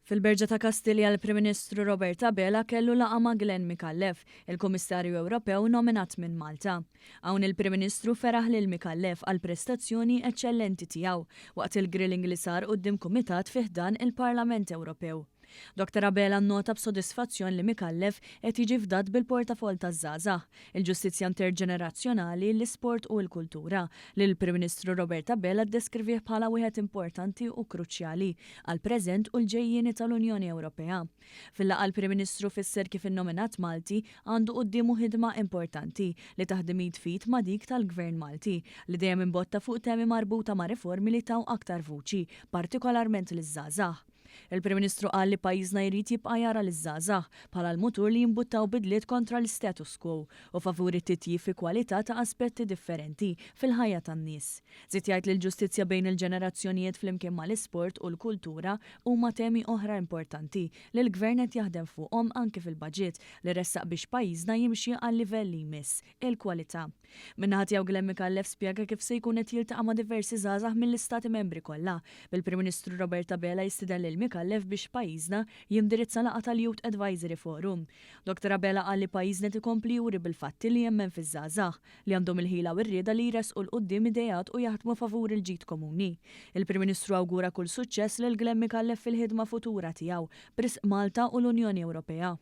Fil-Berġa ta' Kastilja l-Prim Ministru Robert Abela kellu laqgħa ma' Glenn Micallef, il-Kummissarju Ewropew nominat minn Malta. Hawn il-Prim Ministru feraħ lil Micallef għall-prestazzjoni eċċellenti tiegħu waqt il-grilling li sar quddiem kumitat fi ħdan il-Parlament Ewropew. Dottor Abela nnota b'sodisfazzjon li Micallef qed jiġi fdat bil-portafoll taż-żgħażagħ, il-ġustizzja interġenerazzjonali, l-isport u l-kultura, li l-Prim Ministru Robert Abela ddeskrivih bħala wieħed importanti u kruċjali għall-preżent u l-ġejjieni tal-Unjoni Ewropea. Fil-laqgħa l-Prim Ministru fisser kif in-nominat Malti għandu quddiemu ħidma importanti li taħdem id f'id ma' dik tal-Gvern Malti li dejjem imbotta fuq temi marbuta ma' riformi li taw aktar vuċi, partikolarment liż-żgħażagħ. Il-Prim Ministru qal li pajjiżna jrid jibqa' jara liż-żgħażagħ bħala l-mutur li jimbuttaw bidliet kontra l-istatus quo u favur it-titjib fi kwalità ta' aspetti differenti fil-ħajja tan-nies. Żied jgħid li l-ġustizzja bejn il-ġenerazzjonijiet flimkien mal-isport u l-kultura huma temi oħra importanti li l-Gvern qed jaħdem fuqhom anki fil-baġit li ressaq biex pajjiżna jimxi għal-livell li jmiss, il-kwalità. Min-naħa tiegħu Glenn Micallef spjega kif se jkun qed jiltaqa' ma' diversi żgħażagħ mill-istati membri kollha, bil-Prim Ministru Robert Abela jistieden lil Micallef biex f'pajjiżna jindirizza laqgħa tal-Youth Advisory Forum. Dottor Abela qal li pajjiżna qed ikompli juri bil-fatti li jemmen fiż-żgħażagħ, li għandhom il-ħila u r-rieda li jressqu 'l quddiem ideat u jaħdmu favur il-ġid komuni. Il-Prim Ministru awgura kull suċċess lil Glenn Micallef fil-ħidma futura tiegħu b'risq Malta u l-Unjoni Ewropea.